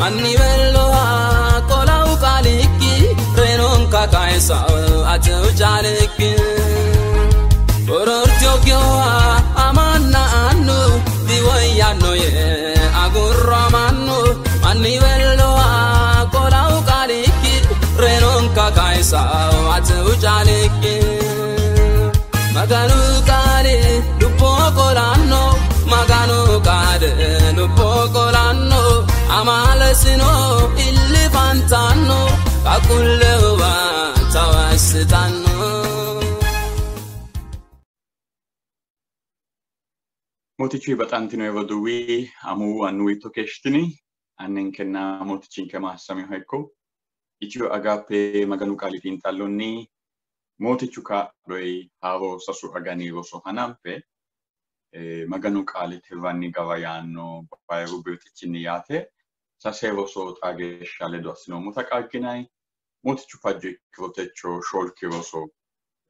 Manni belloha qolau qaalikki reenonka kaayisa atew jaalikki Borortiyokyoha amanna annu diwoyyanno ye agurro amannu manni belloha qolau qaalikki reenonka kaayisa atew jaalikki Maganu qaali lubbo qolanno Maganu qaale lubbo qolanno amalesino illifantanno qaqullewa tawassitanno. Mootichu baxantino roduuwi amuwu annuwi keeshshitini anninkenna mootichinke maassamiha ikko Itiyo Agape Maganu qaali xiinxallonni mootichu kaa'loyi haaro sasu agani roso hananfe Maganu qaali tirranni gara yaanno bayiru birxichinni yaate sase roso xaa geeshsha ledo assinoommota qaagginanni mootichu fajjo ikkiro techo shoolki roso,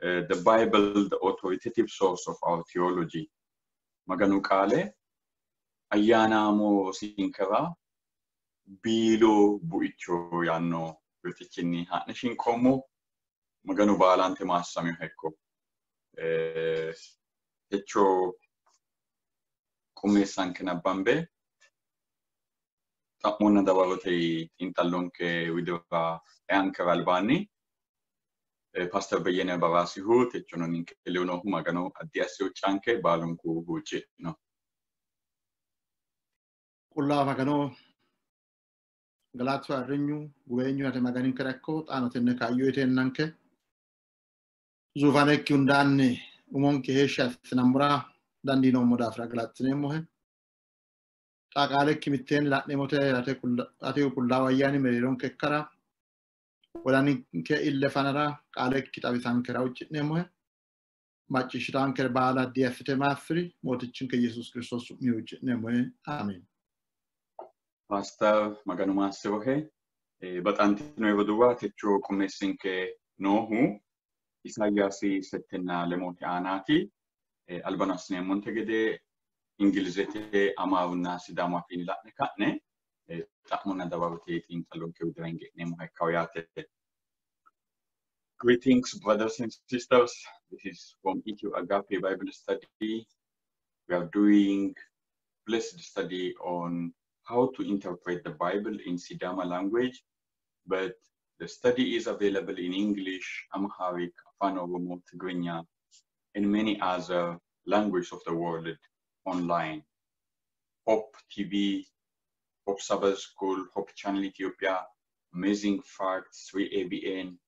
"The Bible, the authoritative source of our theology", Maganu qaale ayyaanaamo rosinkera biilo buicho yaanno birxichinni haa'ne shinqoommo. Maganu baalante maassamiha ikko. Techo qummeessanke nabbambe xa'monna dawarote xiinxallonke widira eankera albaanni Paaster Beyyene Baraasihu techono ninke ledo noohu Magano addi asse huuccanke baalunku huucci'no. Qullaawa Magano galatu ayirrinyu guweenyu ate Maganinkera ikko xaano tenne kaayyo uyiteennanke zuufanekki hundaanni umonke heeshshi assinammora dandiinoommo daafira galaxxineemmohe. Xa qaalekki mitteenni la'neemmote atehu qullaawu ayyaani mereeronke ikkara wodaninke ille fanara qaalekki xawisankera huucci'neemmohe. Macciishshitaankere baala addi assite maassiri mootichinke Yesuus Kiristoos su'mi huucci'neemmohe. Aamiin. Paaster Maganu maassirohe. Baxantino roduuwa techo qummeessinke noohu Isayaasi 62 aanaati. Albano assineemmonte gede Ingilizete, Amaarunna Sidaamu afiinni la'ne ka'ne xa'monna dawarote xiinxallonke widira hinge'neemmoha ikkawo yaate. Greetings, brothers and sisters. This is from Ethio Agape Bible Study. We are doing blessed study on how to interpret the Bible in Sidama language, but the study is available in English, Amharic, Afan Oromo, Tigrinya, and many other languages of the world online. Hope TV, Hope Sabbath School, Hope Channel Ethiopia, Amazing Facts, 3ABN,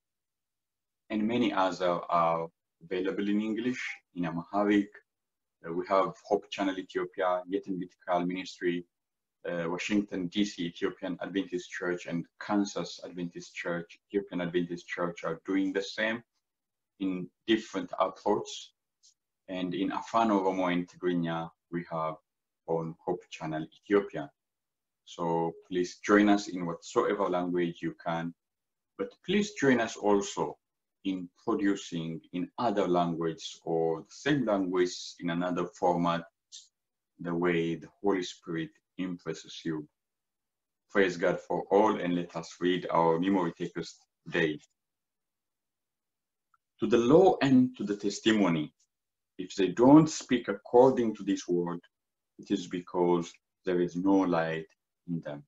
and many other are available in English, in Amharic. We have Hope Channel Ethiopia, Yetinbit Qal Ministry, Washington, D.C. Ethiopian Adventist Church, and Kansas Adventist Church, Ethiopian Adventist Church are doing the same in different approaches. And in Afan Oromo and Tigrinya, we have on Hope Channel Ethiopia. So please join us in whatsoever language you can, but please join us also in producing in other language or the same language in another format, the way the Holy Spirit impresses you. Praise God for all, and let us read our memory text today. To the law and to the testimony, if they don't speak according to this word, it is because there is no light in them.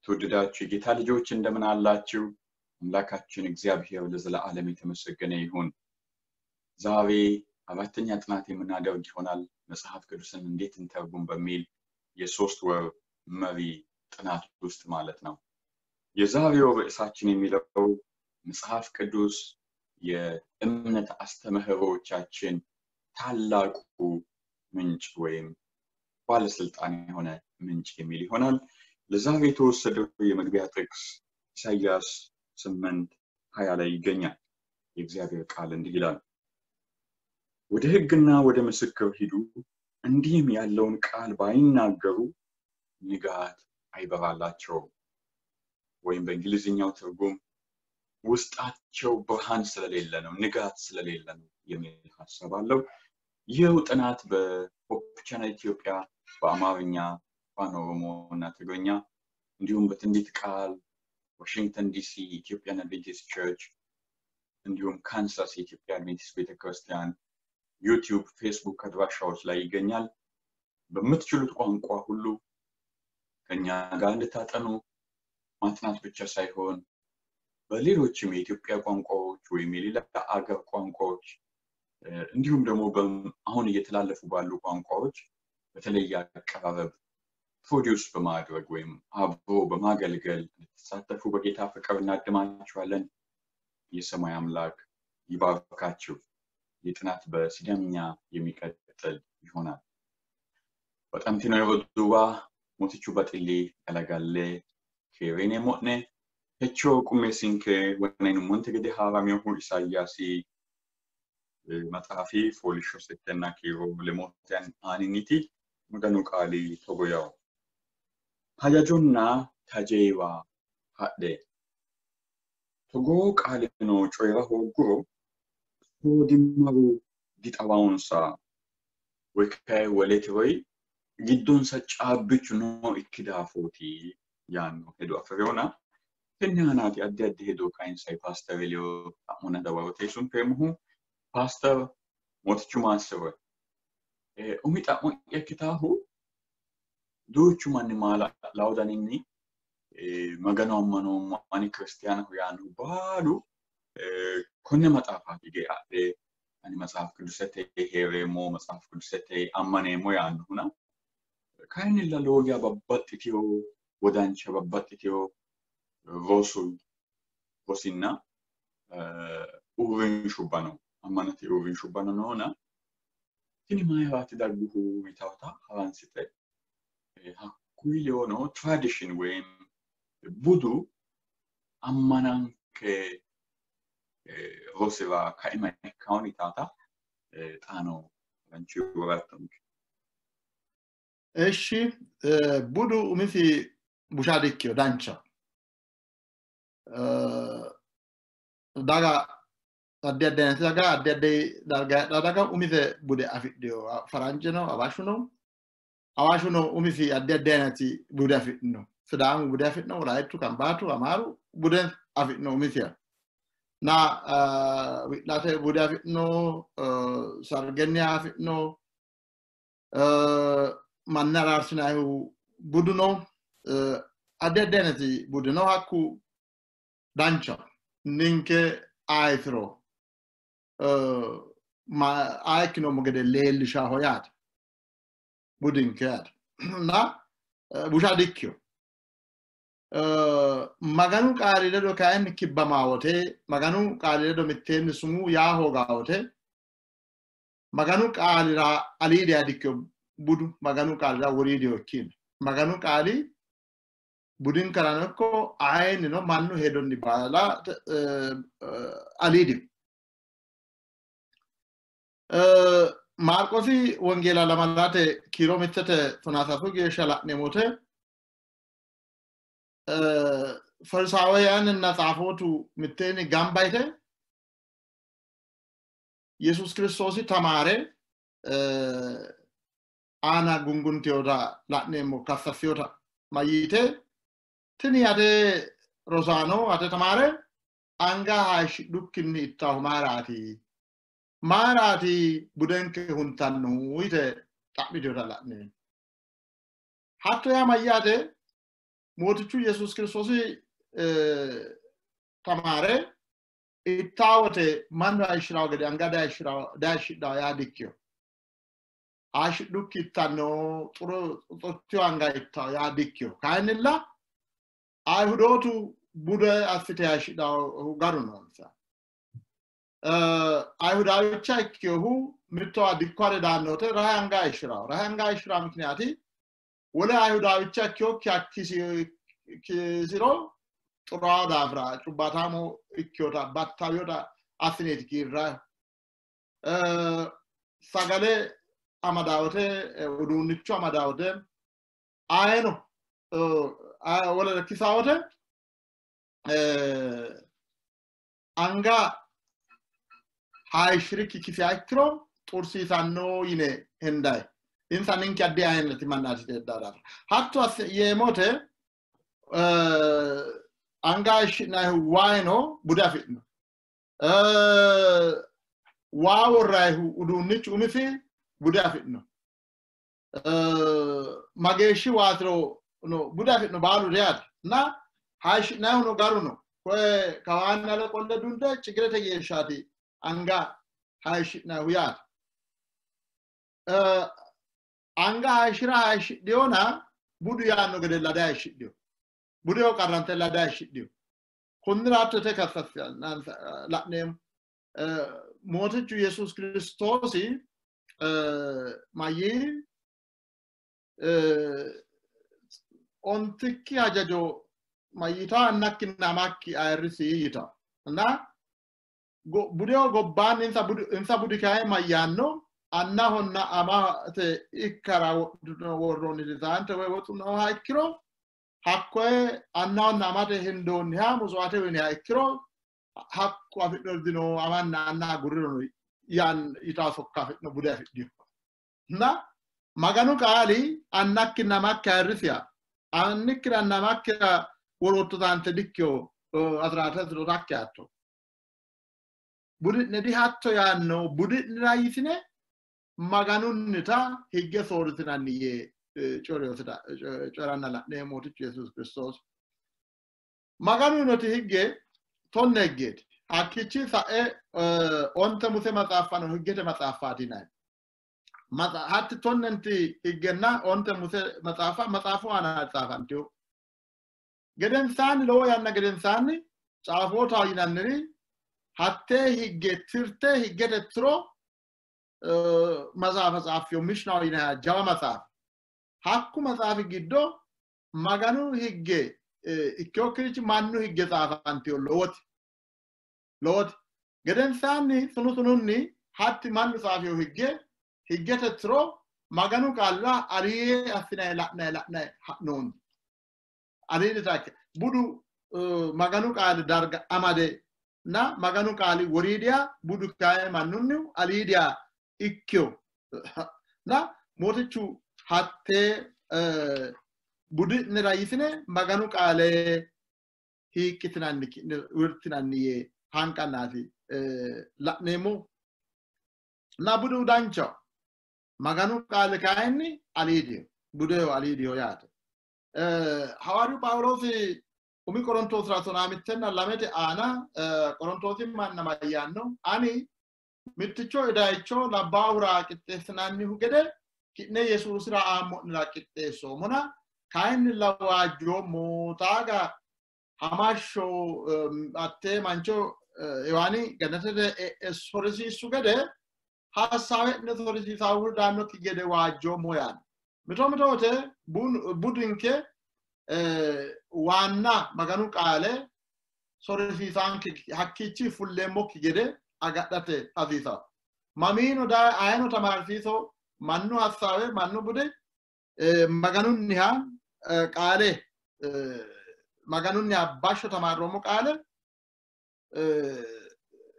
ተወደዳችሁ የጌታ ልጆች እንደምን አላችሁ? አምላካችን እግዚአብሔር ለዘለዓለም የተመሰገነ ይሁን። ዛሬ አራተኛ ጥናት የምናደርግ ይሆናል። መጽሐፍ ቅዱስን እንዴት እንተርጉም በሚል የ3 ወር መሪ ጥናት ውስጥ ማለት ነው። የዛሬው ርዕሳችን የሚለው መጽሐፍ ቅዱስ የእምነት አስተምህሮቻችን ታላቁ ምንጭ ወይም ባለስልጣን የሆነ ምንጭ የሚል ይሆናል። ለዛሬ የተወሰደው የመግቢያ ጥቅስ ኢሳይያስ 8:20 ላይ ይገኛል። የእግዚአብሔር ቃል እንዲህ ይላል፣ ወደ ሕግና ወደ ምስክር ሂዱ፣ እንዲህም ያለውን ቃል ባይናገሩ ንጋት አይበራላቸውም። ወይም በእንግሊዝኛው ትርጉም ውስጣቸው ብርሃን ስለሌለ ነው፣ ንጋት ስለሌለ ነው የሚል ሀሳብ አለው። ይህው ጥናት በ Hope Channel ኢትዮጵያ በአማርኛ አፋን ኦሮሞ እና ትግርኛ እንዲሁም በትንቢት ቃል ዋሽንግተን ዲሲ Ethiopian Adventist Church እንዲሁም ካንሳስ የኢትዮጵያ አድቬንቲስት ቤተክርስቲያን ዩቲዩብ፣ ፌስቡክ አድራሻዎች ላይ ይገኛል። በምትችሉት ቋንቋ ሁሉ ከኛ ጋር እንድታጠኑ ማጥናት ብቻ ሳይሆን በሌሎችም የኢትዮጵያ ቋንቋዎች ወይም የሌላ አገር ቋንቋዎች እንዲሁም ደግሞ አሁን እየተላለፉ ባሉ ቋንቋዎች በተለየ አቀራረብ produce በማድረግ ወይም አብሮ በማገልገል እንድትሳተፉ በጌታ ፍቅር እናድማችኋለን። የሰማይ አምላክ ይባርካችሁ። ይህ ጥናት በሲዳምኛ የሚቀጥል ይሆናል። Baxantino roduuwa Mootichu baxilli galagalle keereneemmo'ne techo qummeessinke wonanummonte gede haaraminohu Isayaasi maxaafi fooliishsho settenna kiiro lemote aaninniiti Maganu qaali togo yawo hajajonna tajeewa hadhe togoo qaaleno coyira hoogguro soodimaru dixawawonsa ወይ kayi wolete woy giddonsa caabbichu nookki daafooti yaanno hedo afi'reyoona tenne aanaati addi addi hedo kayinsayi ፓስተር ሊዮ xa'monna dawarote sunfeemmohu ፓስተር Mootichu maassiro umi xa'mo'ya ikkitaahu duuchu manni maala'lawo daninni Magano ammanoommo ani kiristiyaanaho yaannohu baalu konne maxaafa hige adhe ani መጽሐፍ ቅዱስete heereemmo መጽሐፍ ቅዱስete ammaneemmo yaannohuna kayinnilla lowo geya babbaxxiteyo wodancha babbaxxiteyo rosu rosinna uurrinshubba no ammanate uurrinshubba noona tini mayiraati dagguhu yitawota haransite hakkuyi lewono tradition ወይም budu ammananke rosira kaima ikkawon yitawota xaano haranchu worattonke. እሺ budu umisi busha dikkino dancha daga addi addi ayinati daga addi addi darga heedhawo daga umise bude afidhino faranjeno awashuno awashuno umisi addi addi ayinati bude afidhino Sidaamu bude afidhino Wolayittu Kambaatu Amaaru bude afidhino umisiha na wi'late bude afidhino sargenniha afidhino manna araarsinayihu budu no addi addi ayinati budi no hakku dancha ninke ayitiro aye ikkinoommo gede leellishaho yaate budinke yaate na busha dikkino Maganu qaali ledo kayinni kibbamaa wote Maganu qaali ledo mitteenni sumuu yaa hoogaa wote Maganu qaalira aliidiha dikkino budu Maganu qaalira woriidiho ikkino Maganu qaali budinkarano ikko ayeennino mannu hedonni baala aliidiho. Maarqoosi wongeela lamalate kiiro mittete tonaa sasu geeshsha la'neemmo wote ፈሪሳውያንና ጻፎቱ mitteenni gamba yite Yesuus Kiristoosi tamaare aana gungunteyota la'neemmo kassasseyota mayyite tini ate rosaano ate tamaare anga hayishshidhukkinni ittaahu mayiraati mayiraati budenke huntannohu yite xa'miteyota la'neemmo. Hatto yaa mayyaate Mootichu Yesuus Kiristoosi tamaare ittaa wote mannu hayishshirawo gede anga dihayishshidhawo yaa dikkino. Hayishshidhukki ittanno xurtiyo anga ittawo yaa dikkino. Kayinnilla Ayihudootu bude assite hayishshidhawo garu noonsa. Ayihudaawicha ikkinohu mittowa dikko hare daanno wote rahe anga hayishshirawo. Rahe anga hayishshirawo mikiniyaati wole ayihudaawicha ikkinokkiha kisiro xurawo daafira cubbaataamo ikkinota battawiyota assineeti kiirrayihu. Sagale amadaa wote uduunnicho amadaa wote ayeno wolere kisaa wote anga hayishshirikki kisiha ikkiro xursiisanno yine hendayi. Insa ninke addi ayinati mannaati daafira. Hatto yeemote anga hayishshi'nayihu waayino bude afi'no. Waa worrayihu uduunnichu umisi bude afi'no. Mageeshshi waatiro no bude afi'no baalu yaate. Na hayishshi'nayihuno garuno koye kawaanni ale qolle dunde cigirete geeshshaati anga hayishshi'nayihu yaate. Anga hayishshira hayishshidhiyona budu yaanno gede lada hayishshidhiyo. Budeho qarrante lada hayishshidhiyo. Konnira hatto yite la'neemmo. Mootichu Yesuus Kiristoosi mayyii ontikki hajajo mayyita annakkinna amakki ayirrisi yita. Na budeho gobbaanni insa budi kayi mayyaanno annahonna amate ikkara worroonni saante woy woxu nooha ikkiro hakkoye annahonna amate hendoonniha mutsuwaate uyiniha ikkiro hakku afi'nori dino amanna anna agurrirono yitaa sokka afi'no bude afidhino. Na Maganu qaali annakkinna amakki ayirrisiya annikkiranna amakkira worootto saante dikkiyo asiraate asirootakki hatto. Budi'ne dihatto yaanno budi'nira yitine Maganunnita higge soorritinanni yee coyiranna la'neemmo Mootichu Yesuus Kiristoos. Maganu yinoti higge 10 higgeeti. Hakkiichi sa'e 9 Muse maxaaffano higgete maxaaffaati yinanni. Hatti 10 higgenna 9 Muse maxaaffa maxaafu aana tsaafantino. Gedensaanni lowo yanna gedensaanni tsaafoota yinanniri hattee higge tirte higgete tiro maxaafa tsaaffiyo Mishinaho yinanniha jawa maxaafa. Hakku maxaafi giddo Maganu higge ikkinokkirichi mannu higge tsaafantino lowoti. Lowoti. Gedensaanni sunu sununni hatti mannu tsaafiyo higge higgete tiro Maganu qaalla aliyee assinayi la'nayi la'nayi ha'noonni. Aliidita ikke budu Maganu qaali darga amade na Maganu qaali woriidiya budu kayi mannunnihu aliidiya ikkiyo. Na Mootichu hattee budi'nira yitine Maganu qaale hiiqqitinanni wirtinanni yee hanqannaati la'neemmo. Na budu danchaho. Maganu qaali kayinni aliidiho. Budeho aliidiho yaate. Hawaariyu Phaawuloosi umi Qorontoosira 12 aana Qorontoosi manna mayyaanno ani mitticho idayicho labbaahura qixxeessinannihu gede ki'ne Yesuusira aammo'nera qixxeessoommona kayinnilla waajjoommo xaaga hamashsho hattee mancho Hewaani gannatete sorisiissu gede hassaawe'ne sorisiisaahu daannokki gede waajjoommo yaanno. Mito mito wote budinke waanna Maganu qaale sorisiisaanke hakkiichi fulleemmokki gede agadhate hasiisawo. Mamiino daye ayino tamaarsiiso mannu hassaawe mannu bude Maganunniha qaale Maganunniha bashsho tamaarroommo qaale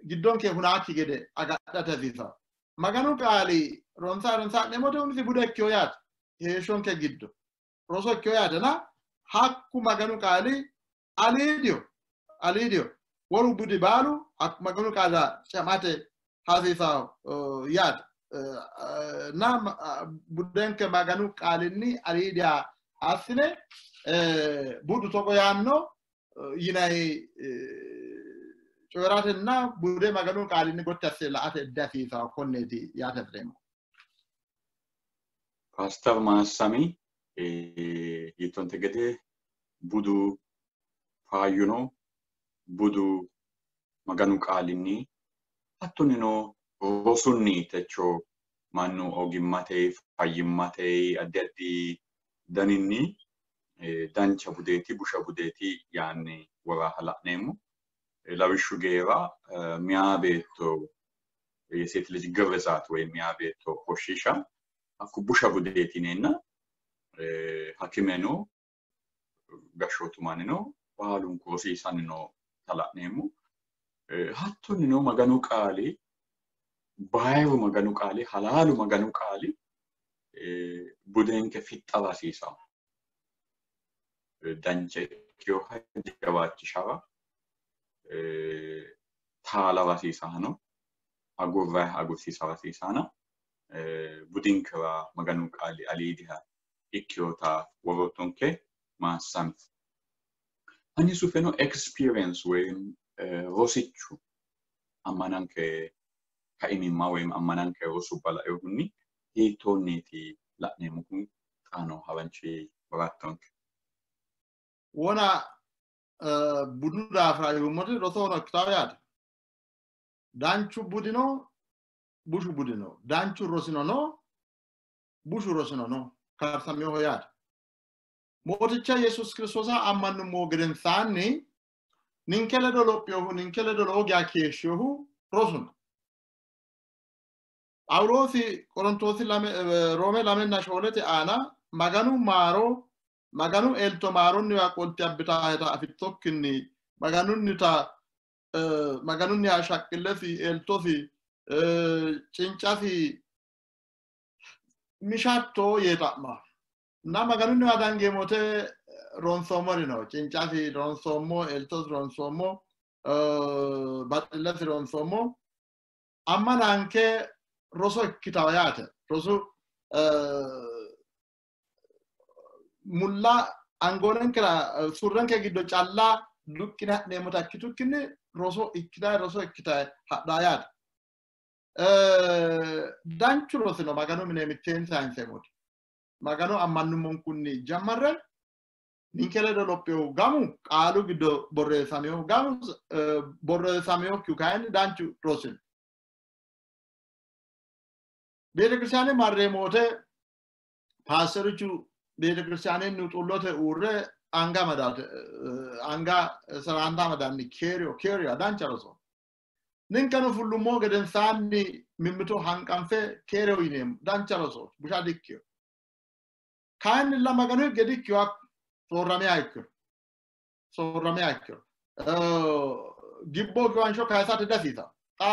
giddonke hunaakki gede agadhate hasiisawo. Maganu qaali ronsa ronsa'neemmote umisi bude ikkiyo yaate. Heeshshonke giddo roso ikkiyo yaatena hakku Maganu qaali aliidiyo aliidiyo wolu budi baalu hakku Maganu qaala camate hasiisawo yaate. Na budenke Maganu qaalinni aliidiya assine budu togo yaanno yinayi coyiratenna bude Maganu qaalinni gotti asse la'ate dihasiisawo konneeti yaate hasireemmo. Pastor Maassami yittonte gede budu faayyuno budu Maganu qaalinni hattonino rosunni techo mannu ogimmate fayyimmate addi addi daninni dancha budeeti busha budeeti yaanni woraaha la'neemmo. Lawishshu geera miyaa beetto የሴት ልጅ ግርዛት ወይም ሚያ ቤቶ ቆሺሻ hakku busha budeeti yineenna hakimeno gashshootu mannino baalunku rosiisanni noota la'neemmo. Hattonnino Maganu qaali bayiru Maganu qaali halaalu Maganu qaali Budenke fixxawa hasiisawo dancha ikkinoha jawaachishawa taalawa hasiisano agurrayiha agursiisawa hasiisana budinkewa Maganu qaali aliidiha ikkinota worroottonke maassami. Ani sufeno experience ወይም rosichu ammananke kaimimma ወይም ammananke rosubba lainohunni hiittoonniiti la'neemmohu xaano hawanchi worattonke. Wona budu daafira yuummoti rosohono ikkitawo yaate. Danchu budino bushu budino, danchu rosino no, bushu rosino no, karsaminoho yaate. Mooticha Yesuus Kiristoosa ammannummo gedensaanni ninke ledo lophinohu, ninke ledo lowo geya keeshshinohu rosu no. Phaawuloosi Qorontoosi Roome 2:4 aana Maganu maaro, Maganu elto maaronniwa qolte abbitaaheta afittokkinni Maganunnita Maganunniha shaqqillesi, eltosi, cincasi mishatto yee xa'ma. Na Maganunniwa dangeemmote ronsoommori no. Cincasi ronsoommo, eltosi ronsoommo, baxillesi ronsoommo. Ammananke roso ikkitawo yaate. Rosu mulla angoolenkera surrenke giddo calla duqqine ha'neemmota ikkitukkinni roso ikkitayi hadhaa yaate. Danchu rosino Maganu mine mitteenni sayinseemmoti. Magano ammannummonkunni jammarre ninke ledo lophinohu gamu qaalu giddo borreessaminohu gamu borreessaminokkihu kayinni danchu rosino. Beetekiristaane marreemmo wote paasterichu beetekiristaanenni xullote uurre anga amadate, anga salaanta amadanni keeriyo keeriyo dancha roso. Ninkeno fullummo gedensaanni mimmito hanqanfe keereho yineemmo, dancha roso, busha dikkino. Kayinnilla Maganu higge dikkino, soorramiha ikkiro, soorramiha ikkiro. Gibbo giwansho kayisate dihasiisanno. Xa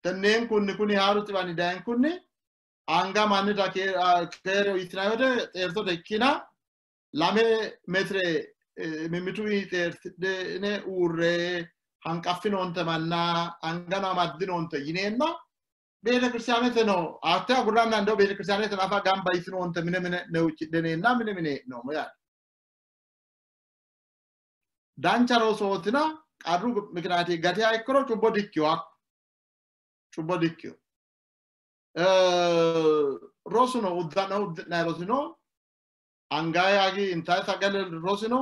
tenneenkunni kuni haaru xiwani dayinkunni anga mannita keereho yitinanni wote xeertote ikkina 2 meetire mimmituwi xeertidhine uurre hanqaffinoonte manna angano amaddinoonte yineenna beetekiristaaneteno hatte agurranna indeho beetekiristaanete nafa gamba yitinoonte mine mine huuccidheneenna mine mine hee'noommo yaate. Dancha rosootina qarru mikinaati gatiha ikkiro cubbo dikkino, hakko cubbo dikkino. Rosuno uddano uddi'nayi rosino, angayi agi intayi sagale rosino,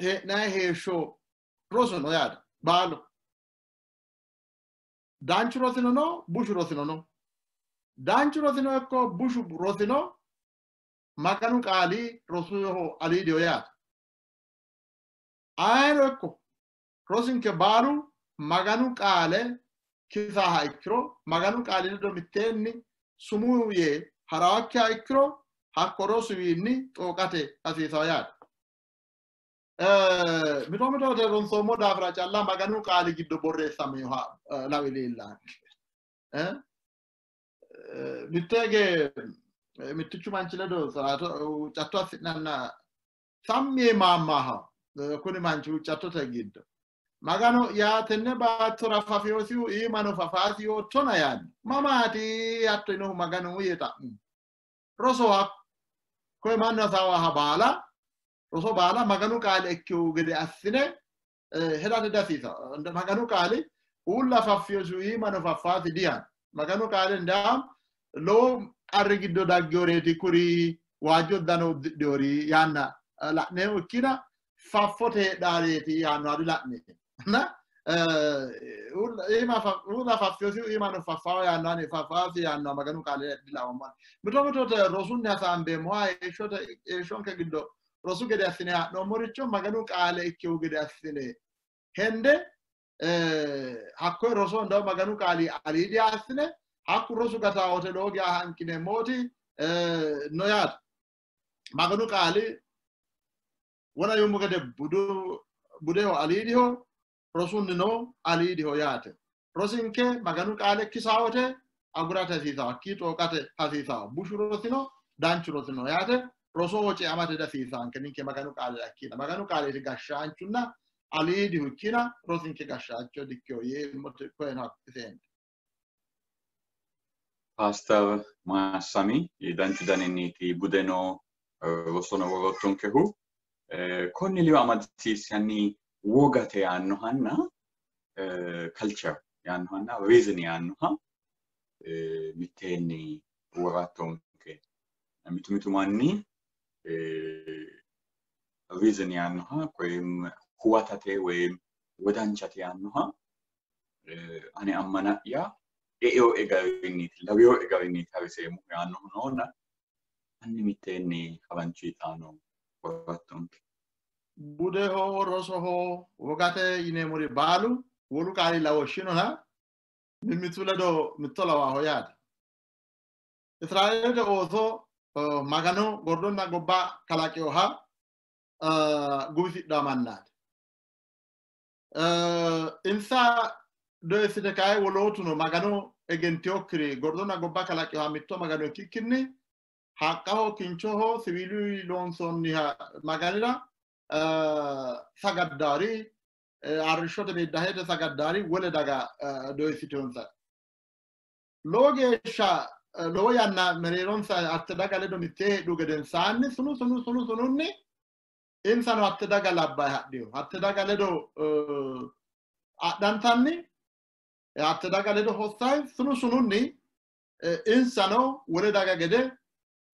hee'nayi heeshsho rosuno yaate baalu. Danchu rosino no, bushu rosino no. Danchu rosino ikko bushu rosino Maganu qaali rosuho aliidiho yaate. Ayino ikko rosinke baalu Maganu qaale kisaha ikkiro, Maganu qaali ledo mitteenni sumuu yee harawakkiha ikkiro hakko rosuwiinni xooqate hasiisawo yaate. Mito mito wote ronsoommo daafira calla Maganu qaali giddo borreessaminoha lawe leellanke. Mitte hige mittichu manchi ledo huuccatto assi'nanna sammi yee maammaaha kuni manchi huuccattote giddo Magano yaa tenne baattora fafiyosihu iimano fafaasi yoottona yaanno. Mamaati hatto yinohu Maganu yee xa'mu. Roso hakko koye mannu hasaawaha baala roso baala Maganu qaali ikkihu gede assine hedate dihasiisanno. Maganu qaali uulla faffiyosihu iimano faffaasi diyaanno. Maganu qaali ndaam lowo qarri giddo daggeyoreeti kuri waajjo uddano uddidheyori yaanna la'neemmo ikkina faffote heedhaareeti yaannoha dila'neemmo. Na uulla faffiyosihu iimano faffawo yaannoha faffaasi yaannoha Maganu qaali dilaoommo. Mito mito rosunni hasaambeemmoha heeshshonke giddo rosu gede assine ha'noommoricho Maganu qaale ikkihu gede assine hende hakkoye roso ndawo Maganu qaali aliidiha assine hakku rosu gataawote lowo geya hanqineemmoti no yaate. Maganu qaali wona yuummo gede budeho aliidiho, rosunnino aliidiho yaate. Rosinke Maganu qaale kisawote agurate hasiisawo, hakkii xooqate hasiisawo. Bushu rosino danchu rosino yaate rosoho ceamate dihasiisaanke ninke Maganu qaalira ikkina. Maganu qaaleeti gashshaanchunna aliidihu ikkina rosinke gashshaancho dikkeho yeemmote koyeno hakkiseende. Pastor Maassami danchu daninniiti budeno rosono worottonkehu. Konni liwa amadisiisanni wogate yaannohanna culture yaannohanna reason yaannoha mitteenni worattonke. Mitu mitu manni reason yaannoha woyim huwatate woyim wodanchate yaannoha ane ammana'ya e'eoe garinniiti laweoe garinniiti hariseemmohu yaannohu noonna hanni mitteenni haranchu xaano worattonke. Budeho, rosoho, wogate yineemmori baalu wolu qaali lawoshshinona mimmitu ledo mitto lawaaho yaate. Israeelete ooso Magano gordonna gobba kalaqinoha guwisidhaa mannaati. Insa doyissite kayi wolootuno Magano egentinokkiri gordonna gobba kalaqinoha mitto Magano ikkikkinni haqqaho, kinchoho, siwiiluyi loonsoonniha Maganira sagaddaari, arrishshote beeddahete sagaddaari wole daga doyissiteyonsa. Lowo geeshsha lowo yanna mereeronsa hatte daga ledo mittee heedhu gedensaanni sunu sunu sunu sununni insano hatte daga labbayi hadhiyo. Hatte daga ledo adhantanni hatte daga ledo hossayi sunu sununni insano wole daga gede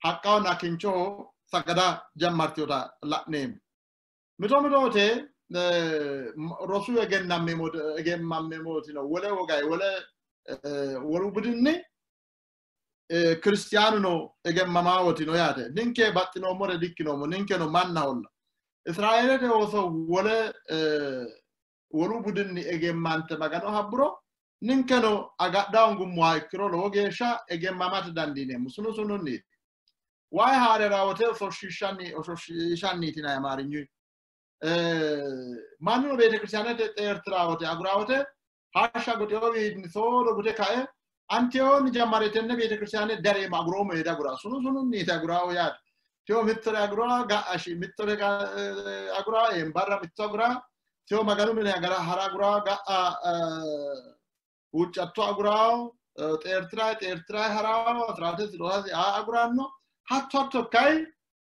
haqqahonna kinchoho sagada jammartiyota la'neemmo. Mito mito wote rosu egemmammeemmootino wole wogayi wole wolu budinni kiristiyaanuno egemmamaawotino yaate. Ninke baxxinoommore dikkinoommo, ninkeno mannaholla. Israeelete ooso wole wolu budinni egemmante Magano habburo ninkeno agadha hongummoha ikkiro lowo geeshsha egemmamate dandiineemmo sunu sununniiti. Wayi haarera wote oshoshiishanniiti yinanni amaarinyu. Mannuno beetekiristiyaanete xeertiraa wote aguraa wote hashsha goxeyowiinni soodo gute kae anteyoonni jammare tenne beetekiristiyaane dareema aguroommo yee agura sunu sununniiti aguraahu yaate. Teyo mittore aguraa ga'a mittore aguraa eembarra mitto aguraa teyo Maganu mine agara hara aguraa ga'a huuccatto aguraa xeertiraa xeertiraa haraa asiraate sidootasi aa aguraanno hatto hatto kayi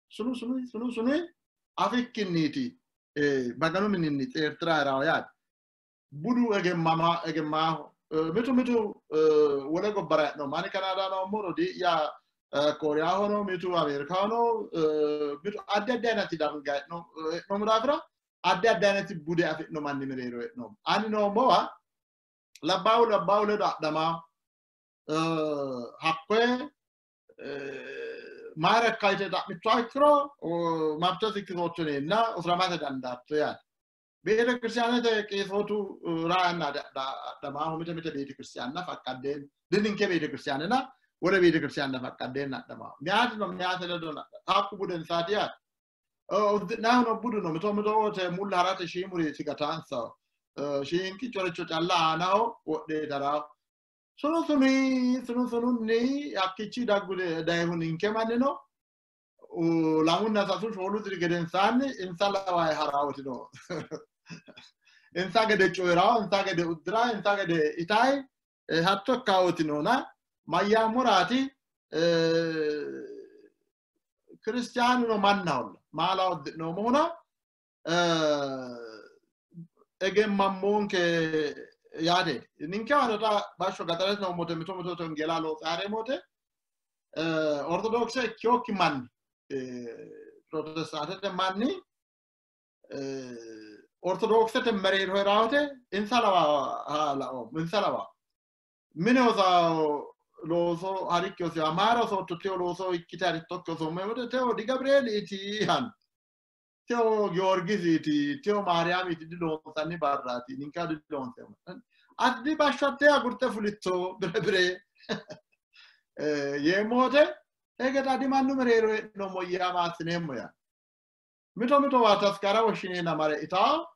sunu sunu sunu sunu afikkinniiti Maganu mininni xeertiraa haraho yaate. Budu egemmaaho. Mitu mitu wole gobbara hee'noommo. Ani Kanaada noommo, rodii'ya Kooriyaho no, mitu Ameerikaho no, mitu addi addi ayinati darga hee'noommo daafira addi addi ayinati bude afi'no manni mereero hee'noommo. Ani noommowa labbaahu labbaahu ledo adhamaa hakkoye mayira ikka yite xa'mittoha ikkiro mabtesi ikkitootto yineenna usuramate dandaatto yaate. Beetekiristiyaanete qeesootu raayanna adhamaahu mite mite beetekiristiyaanna faqqaddeen dininke beetekiristiyaanena wole beetekiristiyaanna faqqaddeenna adhamaahu. Meyaatino meyaate ledo hakku budensaati yaate. Uddi'naahuno budu no mito mito wote mulla harate shiimuri sigataansa shiinqichoricho calla aanaho wodhee daraahu. Sunu suni sunu sununni hakkichi daggu dayihu ninke mannino lamunna sasu shoolu diri gedensaanni insa lawayi haraawoti no. Insa gede coyiraawo, insa gede uddiraa, insa gede itayi hatto ikkaawoti noona mayyaammuraati kiristiyaanuno mannaholla maala uddi'noommohuna egemmammoonke yaate. Ninke xa bashsho gaxarete noommote mito mito wongeela loose hareemmote ortodokse ikkeyokki manni protestaantete manni ortodoksete mereero heerawote insa lawa laoommo, insa lawa mine hosawo looso harikki hosiwa mayira osootto teo looso ikkite harittokki osoommo wote teo di Gabrieliiti yaanno, teo Giyorgisiiti, teo Maariyaamiiti diloonsanni barraati ninke diloonseemmo. Ati di bashsho hattee agurte fulitto bire bire yeemmo wote hege xa dimannu mereero hee'noommo yaa maassineemmo yaa. Mito mito waa taskara woshshineenna mare itawo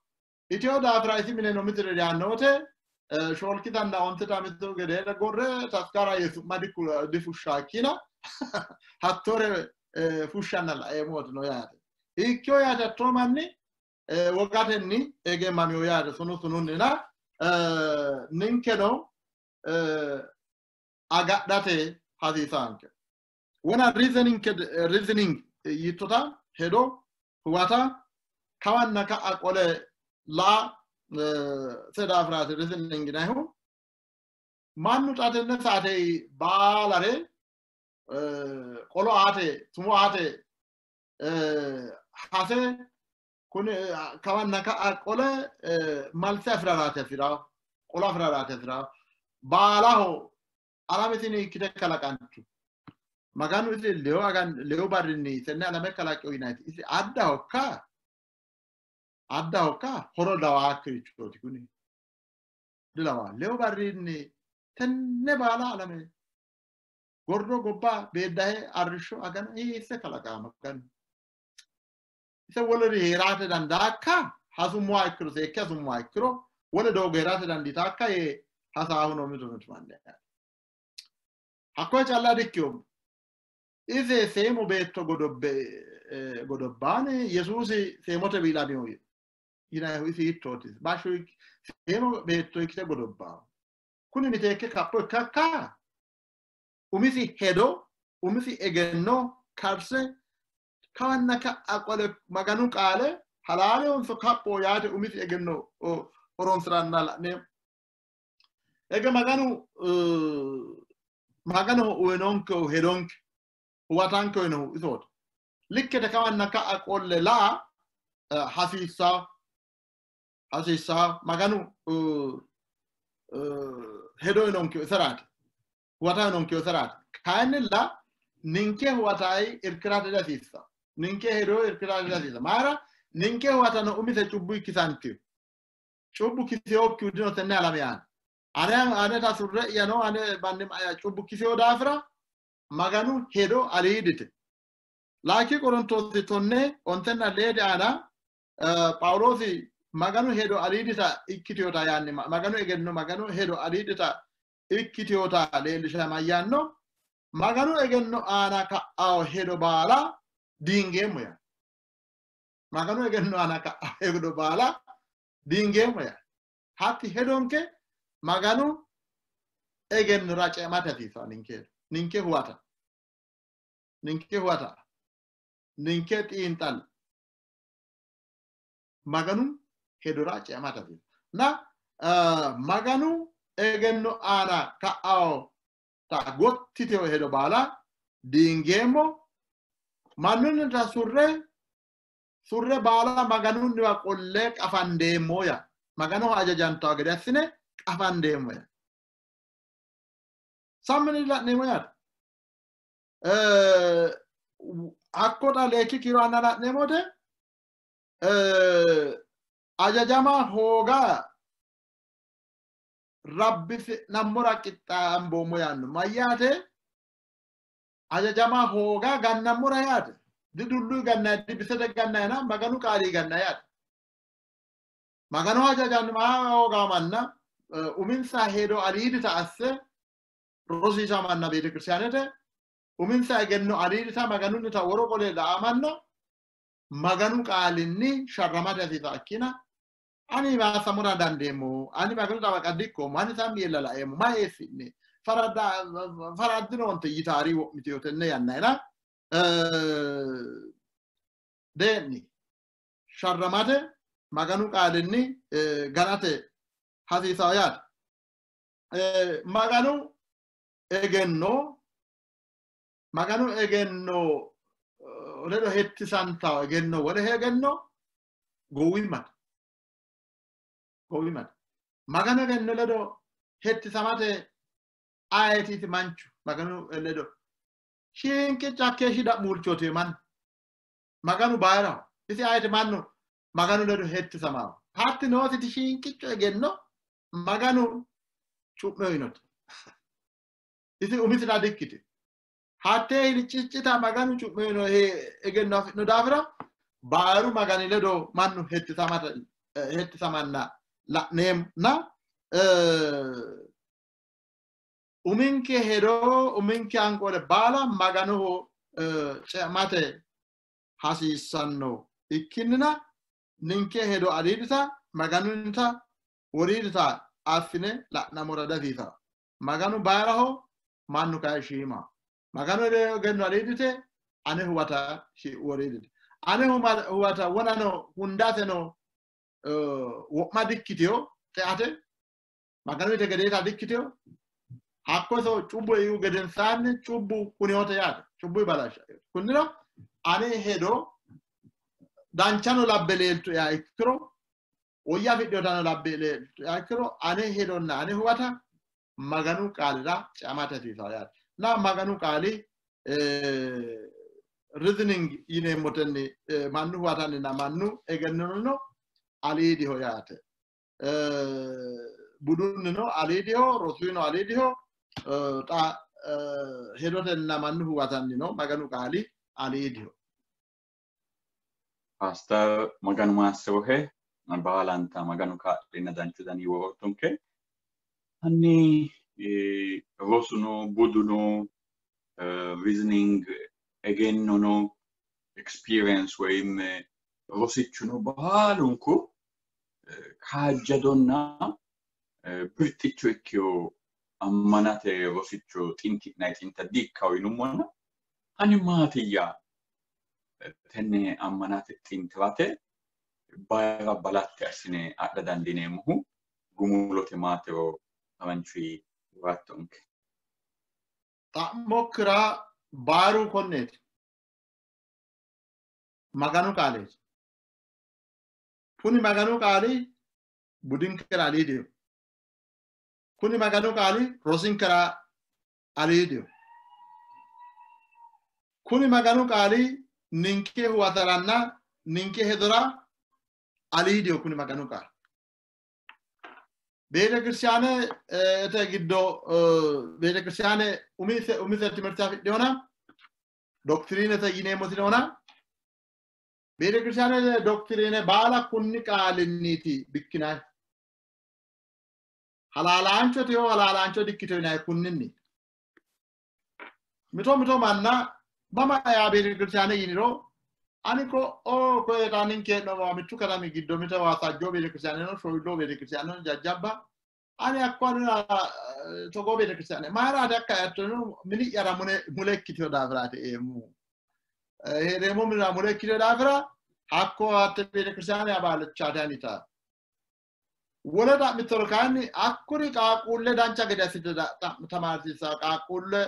iteyo daafira isi mine no mitire yaanno wote Shoolkitanna ontita mittu gedeere gorre taskara yesu'ma difushshakkina hattore fushshanna laeemmooti no yaate. Ikkiyo yaate hattoo manni wogatenni egemamiyo yaate sunu sununnina ninkeno agadhate hasiisaanke. Wona reasoning yittota hedo huwata kawanna ka'a qole laa se daafiraati reasoning yinayihu mannu xa tenne saate baalare qolo aate tumo aate hase kuni kawanna ka'a qole malse afiraraati hasiraa qolo afiraraati hasiraa baalaho alame tini ikkite kalaqantu Maganu isi leyo agan leyo barrinni tenne alame kalaqino yinayti isi addahokka horo lawaakkirichooti kuni dilawaa leyo barrinni tenne baala alame gordo gobba beeddahe arrishsho agana hiisse kalaqaa Maganu ise woluri heerate dandaakka hasummoha ikkiro seekke hasummoha ikkiro wole doogo heerate dandiitaakka yee hasaahu no mitu mitu manni hakkoye calla dikkiyommo ise seemo beetto godobbaani Yesuusi seemote biilamino yinayihu isi hiittooti bashsho seemo beetto ikkite godobbaahu kuni miteekke kapho ikkakka umisi hedo umisi egenno karse kawanna ka'a qole Maganu qaale halaalehonso kapho yaate umisi egenno horonsiranna la'neemmo. Ege Maganu Maganoho uyinonkehu hedonke huwatanke uyinohu isooti. Likkete kawanna ka'a qolle laa hasiissaa Maganu hedo uyinonkehu iseraati huwata uyinonkehu iseraati. Kayinnilla ninke huwatayi irkirate dihasiissa. Ninke hedo irkirate dihasiissa. Mayira ninke huwatano umise cubbu ikkisantiyo. Cubbu kiseyokkihu dino tenne alame aana. Ane aneta surre'yano ane mannima'ya cubbu kiseyo daafira Maganu hedo aliidite. Laaki Qorontoosi 14 aana Phaawuloosi Maganu hedo aliidita ikkiteyota yaanni Maganu egenno Maganu hedo aliidita ikkiteyota leellisha mayyaanno Maganu egenno aana ka'ao hedo baala diingeemmo yaa. Maganu egenno aana ka'ao hedo baala diingeemmo yaa. Hatti hedonke Maganu egennora ceemate hasiisaa ninke ninke huwata ninke huwata ninke xiinxalla Maganu hedora ceemate hasiisa. Na Maganu egenno aana ka'ao ta gottiteyo hedo baala diingeemmo mannunnita surre baala Maganunniwa qolle qafandeemmo yaa. Maganoho hajajantawo gede assine qafandeemmo yaa. Sammini la'neemmo yaate. Hakko xa leekki kiiro aana la'neemmo wote ajajama hooga rabbisi'nammora qixxaamboommo yaanno. Mayyaate ajajama hooga gannammora yaate. Didulluyi gannayi dibisete gannayina Maganu qaalii gannayi yaate. Maganu hajajama hooga manna uminsa hedo aliidita asse rosiisamanna beetekiristiyaanete uminsa egenno aliidita Maganunnita woro qole la'amanna Maganu qaalinni sharramate hasiisa ikkina ani maasamora dandeemmo ani Maganu xawaqa dikkoommo ani sammi yee laeemmo ma eessi'ne faraddinoonte yitaari wo'miteyo tenne yannayira dee'ni sharramate Maganu qaalinni ganate hasiisawo yaate. Maganu egenno ledo hettisantawo egenno wole egenno gowwimmate. Gowwimmate. Maganu egenno ledo hettisamate ayeetiiti manchu Maganu ledo shiinqicca hakkeeshshi da'muulchooti mannu. Maganu bayiraho. Isi ayeeti mannu Maganu ledo hettisamawo. Hatti noositi shiinqicco egenno Maganu cu'me uyinote. Isi umisira dikkite. Hattee hiliccita Maganu cu'me uyino egenno afi'no daafira bayiru Magani ledo mannu hettisamanna la'neemmo. Uminke hedo uminke hanqoore baala Maganoho ce'mate hasiissanno ikkinnina ninke hedo aliidita Maganunnita woriidita affine la'namora dasiisa. Maganu bayiraho, mannu kayi shiimaho. Maganu egenno aliidite, ane huwata woriidite. Ane huwata wonano hundateno wo'ma dikkiteyo xe'ate Maganu yite gedeeta dikkiteyo. Hakko iso cubbu eihu gedensaanni cubbu kuniyote yaate, cubbu ibalasha. Kunnira ane hedo danchano labbe leeltu yaa ikkiro, woyya afidhinotano labbe leeltu yaa ikkiro, ane hedonna ane huwata Maganu qaalira ce'amate hasiisawo yaate. Na Maganu qaali reasoning yineemmotenni mannu huwatanninna mannu egennono aliidiho yaate. Budunnino aliidiho, rosuino aliidiho, xa hedotenna mannu huwatannino Maganu qaali aliidiho. Pastor Maganu maassirohe baalanta Maganu kaa'leenna danchu dani worortonke. Hanni rosuno buduno reasoning egennono experience woyim rosichuno baalunku kaajjadonna birxicho ikkeyo ammanate rosicho xinti'nayi xinta diikkawo yinummona hani maatiyya tenne ammanate xintirate bayira balatte assine adha dandiineemmohu gumulote maatiro haranchuyi worattonke. Xa'mokkira baaru konneeti. Maganu qaaleeti. Kuni Maganu qaali budinkera aliidiho. Kuni Maganu qaali rosinkera aliidiho. Kuni Maganu qaali ninke huwataranna ninke hedora aliidiho. Kuni Maganu qaali beetekiristiyaane ete giddo beetekiristiyaane umise timirte afidhinona doktiriinete yineemmoti noona beetekiristiyaanete doktiriine baala kunni qaalinniiti bikkinayi. Halaalaanchote yoo halaalaancho dikkito yinayi kunninni. Mito mito manna mama yaa beetekiristiyaane yiniro ani ko koye xa ninke hee'noommowa mittu katami giddo mite Waasajjo beetekiristiyaane no, Shoyilloo beetekiristiyaane no, jajjabba. Ani hakko anera togoo beetekiristiyaane mayiraati hakka eatto mini'yara mule ikkitino daafiraati eemmohu. Hee'reemmo minira mule ikkitino daafira hakko hatte beetekiristiyaane abaalichaati anita. Wole xa'mittoro kayinni hakkuri qaaqquulle dancha gede assite tamaarsiissaa qaaqquulle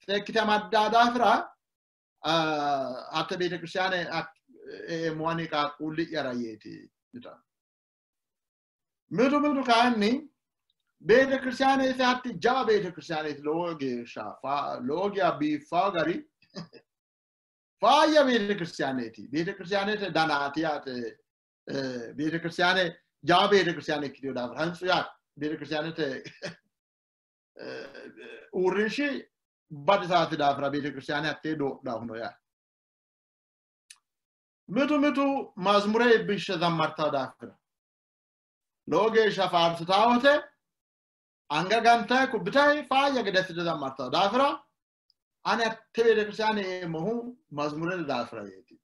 seekkite amaddaa daafira hatte beetekiristiyaane eemmo ani qaaqquulli'yara yeeti yitanno. Mitu mitu kayinni beetekiristiyaane ise hatti jawa beetekiristiyaaneeti lowo geeshsha lowo geeshsha biiffawo gari faayya beetekiristiyaaneeti. Beetekiristiyaanete danaati yaate. Beetekiristiyaane jawa beetekiristiyaane ikkitino daafira hintsu yaate. Beetekiristiyaanete uurrinshi baxisaati daafira beetekiristiyaane hattee doodhaahu no yaate. Mitu mitu mazmure ibbishshe zammartawo daafira lowo geeshsha faarsitawote anga gantayi kubbitayi faayya gede assite zammartawo daafira ani hatte beetekiristiyaane eemmohu mazmurete daafira yeeti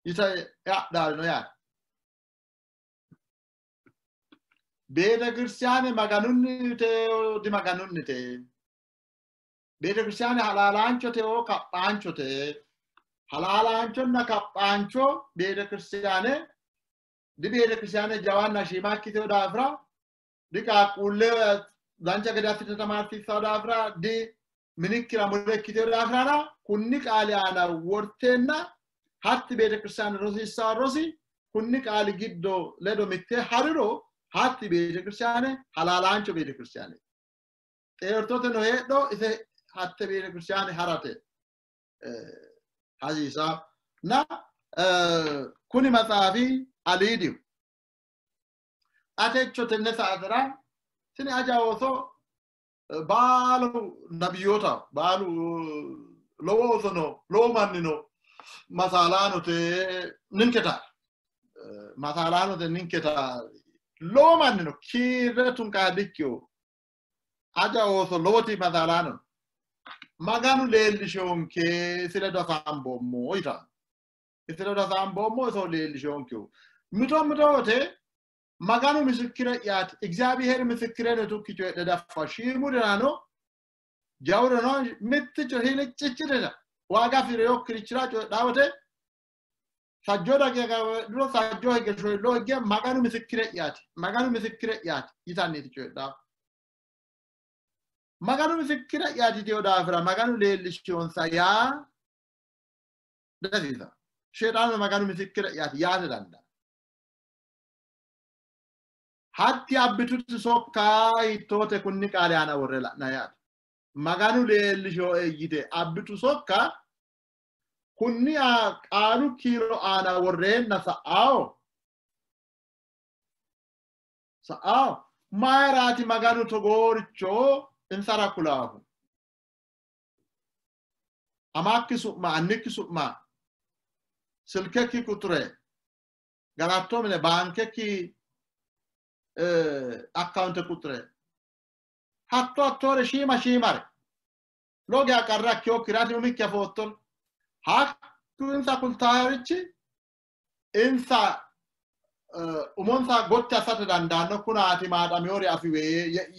yita adhaarino yaate. Beetekiristiyaane Maganunnite dimaganunnite. Beetekiristiyaane halaalaanchote oo kaphaanchote. Halaalaanchonna kaphaancho beetekiristiyaane di beetekiristiyaane jawanna shiima ikkiteyo daafira di qaaqquulle dancha gede assite tamaarsiissawo daafira di minikkira mule ikkiteyo daafirana kunni qaali aana worteenna hatti beetekiristiyaane rosiissawo rosi kunni qaali giddo ledo mitte hariro hatti beetekiristiyaane halaalaancho beetekiristiyaane. Xeertoteno heedho ise hatte beetekiristiyaane harate hasiisaa. Na kuni maxaafi aliidiho. Atecho tenne sa'atera tini aja ooso baalu nabiyyoota baalu lowo ooso no, lowo manni no, masaalaanote ninketa masaalaanote ninketa Lowo manni no kiirre tunqaadikkiyo aja ooso lowoti masaalaano Maganu leellishonke isi ledo hasaamboommo yitanno. Isi ledo hasaamboommo iso leellishonkehu. Mito mito wote Maganu misikire'yaati እግዚአብሔር ምስክሬ ነው tukki coyidhe daffa shiimurirano jawurano mitticho hiliccicirira waaga afi'rinokkirichira coyidhaa wote sajjoo daqiiqa sajjoo hige shoyilloo hige Maganu misikire'yaati Maganu misikire'yaati yitanniiti coyidhaa. Maganu misikire'yaati yiteyo daafira Maganu leellishiyonsa yaa dihasiisanno. Sheexaanu Maganu misikire'yaati yaate dandaanno. Hatti abbituti sokka hiittoote kunni qaali aana worre la'nanni yaate. Maganu leellishoe yite abbitu sokka kunni qaalu kiiro aana worreenna sa'ao. Sa'ao. Mayiraati Maganu togooricho insara kulaahu? Amakki su'ma, annikki su'ma, silkekki quxure, galatto mine baankekki akkaawunte quxure, hatto hattoore shiima shiimare lowo geya qarra ikkinokkire ati umikki afoottore hakku insa kultaarichi insa umonsa gotti assate dandaanno kunaati maaxameyoori afiwe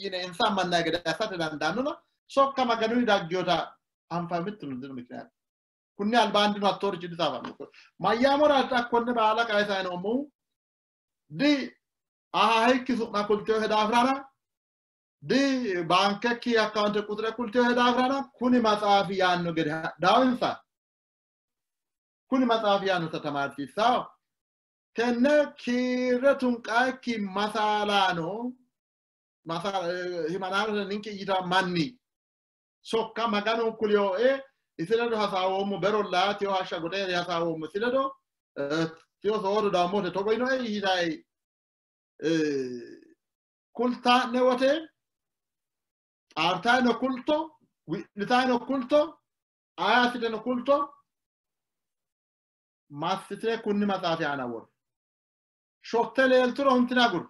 yine insa ammannanni gede assate dandaannona sokka Maganunni daggeyota anfanni mittuno dino mikiniyaati. Kunni albaannino hattoorichi disaafanno. Mayyaamora konne baala kayisayi noommohu di ahaahikki su'ma kulteyohe daafirana di baankekki akkaawunte quxure kulteyohe daafirana kuni maxaafi yaanno gede hadhawo insa. Kuni maxaafi yaannota tamaarsiissawo. Tenne kiirre tunqaayikki masaalaano himanaanote ninke yita manni sokka Maganu kuliyoe isi ledo hasaawoommo berolla tiyo hashsha goxe hasaawoommo isi ledo tiyo soodo daammote togo yinoe yitayi kultaa'ne wote xaartayino kulto wi'litayino kulto ayaasiteno kulto massitine kunni maxaafi aana worre. Shotte leelturo huntine aguri.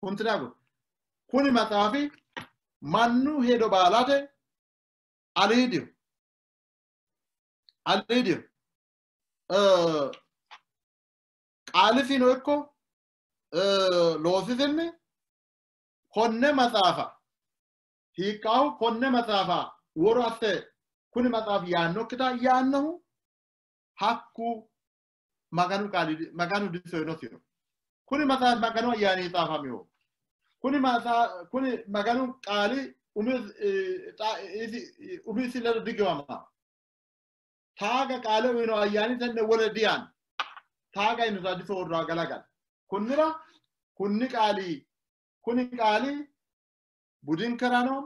Huntine aguri. Kuni maxaafi mannu hedo baalate aliidiho. Aliidiho. Qaalisino ikko loosisinni konne maxaafa hiiqqaahu konne maxaafa woro asse kuni maxaafi yaannokkita yaannohu hakku Maganu qaali Maganu disoyinosiho. Kuni maxaafi Maganu ayyaani xaafamiho. Kuni kuni Maganu qaali umisi ledo digiwama. Taaga qaale uyino ayyaani tenne wole diyaanno. Taaga yinota disoorra galagala. Kunnira kunni qaali kuni qaali budinkerano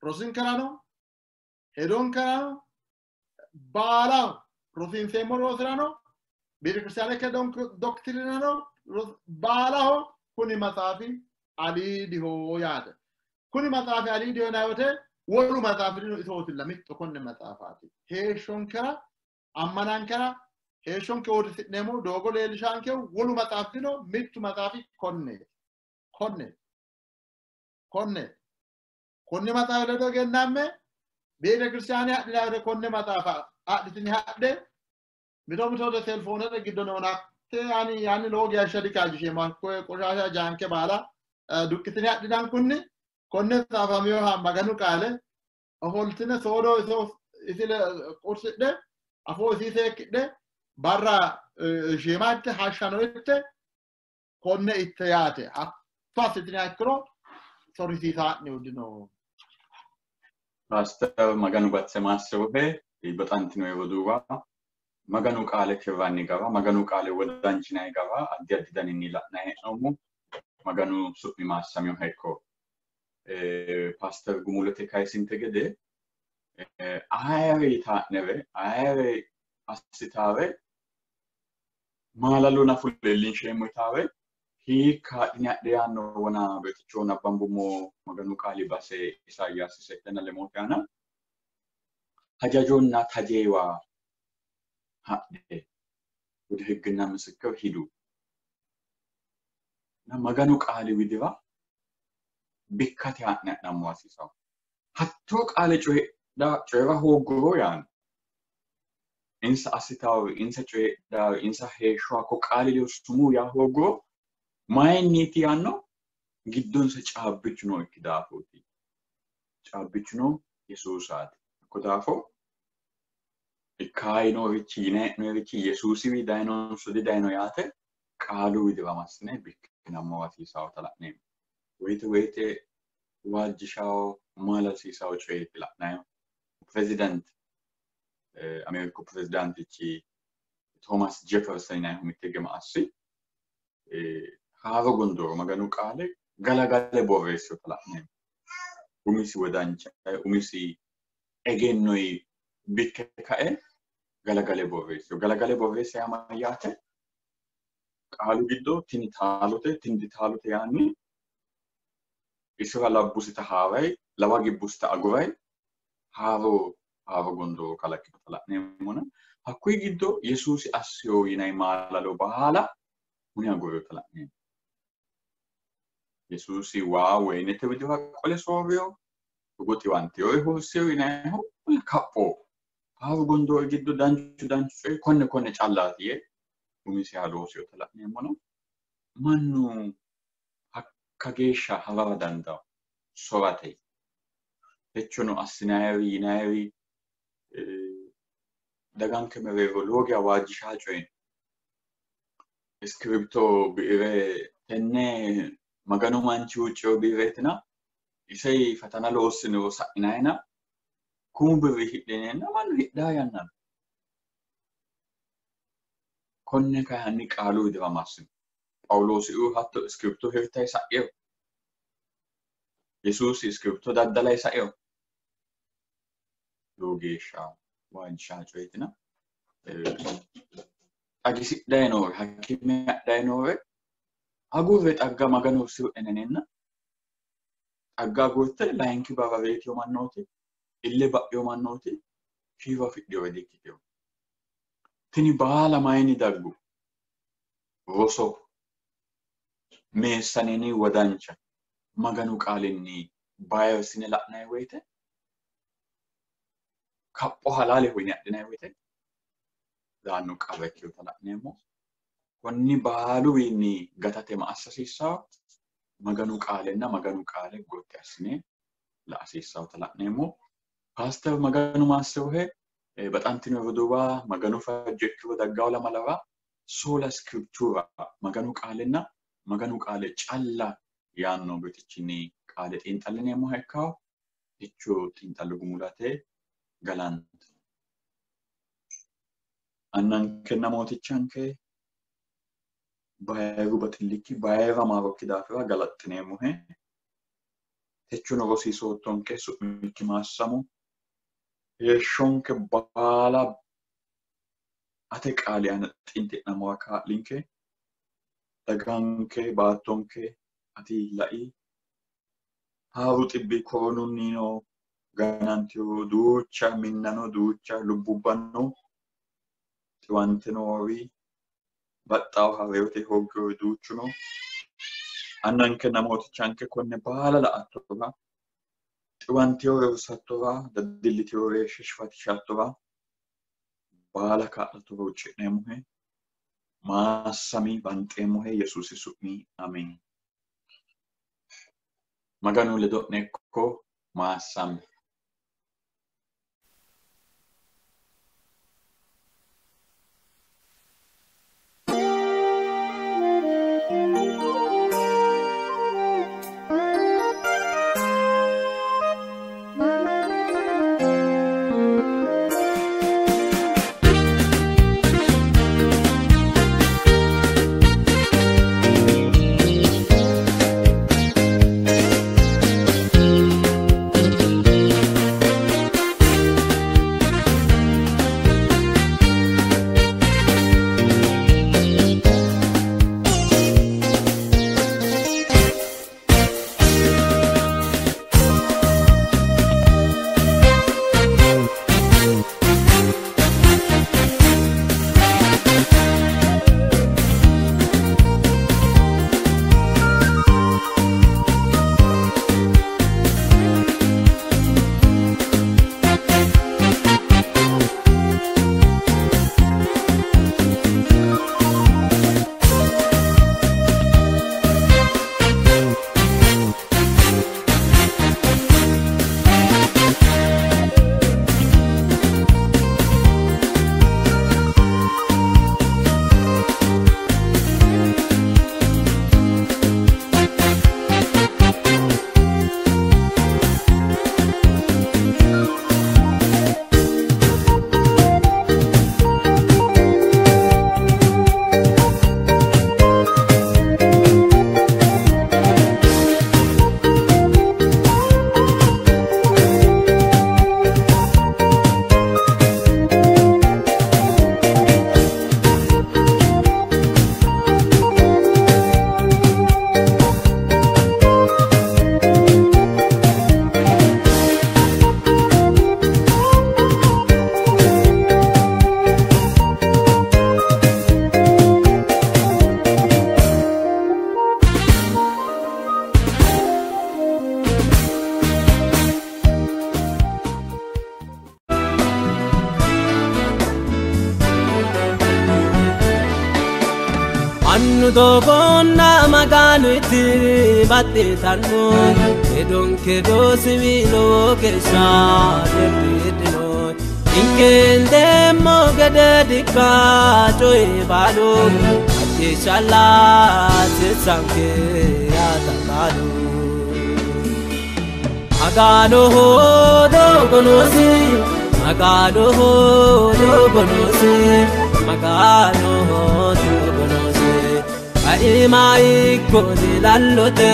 rosinkerano hedonkerano baalaho rosiinseemmo rosirano betekiristiyaaneke doktirinano baalaho kuni maxaafi aliidiho yaate. Kuni maxaafi aliidiho yinanni wote wolu maxaafi dino isootilla mitto konne maxaafaati. Heeshshonkera ammanankera heeshshonke uurrisi'neemmo doogo leellishaankehu wolu maxaafi dino mittu maxaafi konneeti. Konneeti. Konneeti. Konni maxaafi ledo egennamme betekiristiyaane hadhinanni wote konne maxaafa adhitini hadhe mito mito selfoonete giddo noona hatte ani yaani lowo geeshsha dikaajjisheemmo hakkoye qoshasha jaanke baala duqqitine adhinankunni konne xaafaminoha Maganu qaale ofoltine soodo iso isile qursidhe afoo isii seekkidhe barra shiima itte hashshano itte konne itte yaate hatto assitiniha ikkiro sorisiisaa'ne dino. Paaster Maganu batse maassirohe baxantino roduuwa Maganu qaale kirranni gara Maganu qaale wodanchinanni gara addi addi daninni la'nanni hee'noommo. Maganu su'mi maassaminoha ikko. Paaster Gumulote kayisinte gede ayeere yitaa'nere ayeere assitaare maalalo nafu leellinsheemmo yitaare hiikka hadhine hadhe yaanno wona beeticho nabbambummo Maganu qaali base Isaayyaasi settenna lemote aana hajajonna tajeewa hadhe ወደ ሕግና ምስክር ሂዱ። Maganu qaali widira bikkate haa'ne ha'nammo hasiisawo. Hattoo qaale coyi'ra hoogguro yaanno. Insa assitaari, insa coyidhaari, insa heeshsho hakko qaali ledo sumuu yaa hoogguro mayinniiti yaanno? Giddonsa caabbichu nookki daafooti. Caabbichuno Yesuusaati. Hakko daafo ikkaayinorichi yinayinorichi Yesuusiwi dayinonso didayino yaate qaalu widira massine bikkinammo hasiisaawota la'neemmo. Woyite woyite waajjishawo maalalsiisawo coyeeti la'nayo. Pirezidaanti Ameeriku pirezidaantichi Toomas Jefferson yinayihu mitte gema assi haaro gondooro Maganu qaale galagale borreessota la'neemmo. Umisi wodancha umisi egennoyi bikke kae galagale borreessiyo. Galagale borreessa yaa mayyaate? Qaalu giddo tini taalote tini ditaalote yaanni isira labbusita haaray lawa gibbusita aguray haaro haaro gondooro kalaqinota la'neemmona. Hakkuyi giddo Yesuusi assiyo yinayi maalalo baala hune agureyota la'neemmo. Yesuusi waa woyinete widira qole soorriyo, togo xiwanteyo hursiyo yinayihu kapho. Haaru gondoori giddo danchu danchu coyi konne konne callaati yee umisiha loosiyota la'neemmona. Mannu hakka geeshsha harara dandawo sorate. Techono assinayiri yinayiri daganke mereero lowo geya waajjishaa coyi no. Iskiripto bi'ire tenne Maganu manchi huucciyo bi'ireetina isei fatana loossiniro sa'inayina kumu birri hidhineenna mannu hidhaa yanna no. Konne kayi hanni qaalu widira massino. Phaawuloosiuu hatto iskiripto hirtayi sa'eyo. Yesuusi iskiripto daddalayi sa'eyo. Lowo geeshsha waajjishaa coyeetina xagisidhayi noore hakime adhayi noore agurre xagga Maganu hursir'enenenna xagga agurte layinki barra reetiyo mannooti ille ba'eyo mannooti kiiro afidhiyore dikkiteyo. Tini baala mayinni daggu? Roso meessanini wodancha Maganu qaalinni bayirsine la'nayi woyite kapho halaaleho yine adhinayi woyite daanno qarra ikkinota la'neemmo. Konni baaluwiinni gatate ma assa hasiissawo? Maganu qaalenna Maganu qaale gotti assine la'a hasiissawota la'neemmo. Paaster Maganu maassirohe baxantino roduuwa Maganu fajjo ikkiro daggawo lamalara sola scriptura Maganu qaalenna Maganu qaale calla yaanno birxichinni qaale xiinxallineemmoha ikkawo. Techo xiinxallo gumulate galanto. Annankenna mootichanke bayiru baxillikki bayira maarokki daafira galaxxineemmohe. Techono rosiisoottonke su'mikki maassamo. Heeshshonke baala ate qaali aana xinti'nammoha kaa'linke. Daganke baattonke ati la'i. Haaru xibbi koronunnino gananteyo duucha minnano duucha lubbubbano xiwante noori baxxaawoha reyote hooggeyori duuchu no. Annankenna mootichanke konne baala la'attora xiwanteyore hursattora daddilliteyore sheshifachishattora baala kaa'lattora huucci'neemmohe. Maassami banxeemmohe Yesuusi su'mi ameen. Maganu ledo'ne ikko maassami. Mannu doogonna Maganu itti baxxitanno hedonke doosiwi lowo geeshsha dirbidhino Ninkendeemmo gede dikka coyi baalu macciishshalla sissanke yaataqaalu Maganoho doogo noosi Maganoho doogo noosi Maganoho doogo noosi Kaima ikko dilallote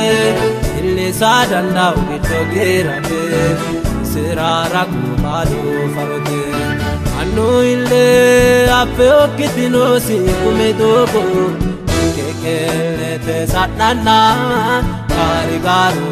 illisa danda'u giddo giirate sirara baalu farote Annu ille affe okkitinosi kume doogo kekelete sa'nanna gaarigaaru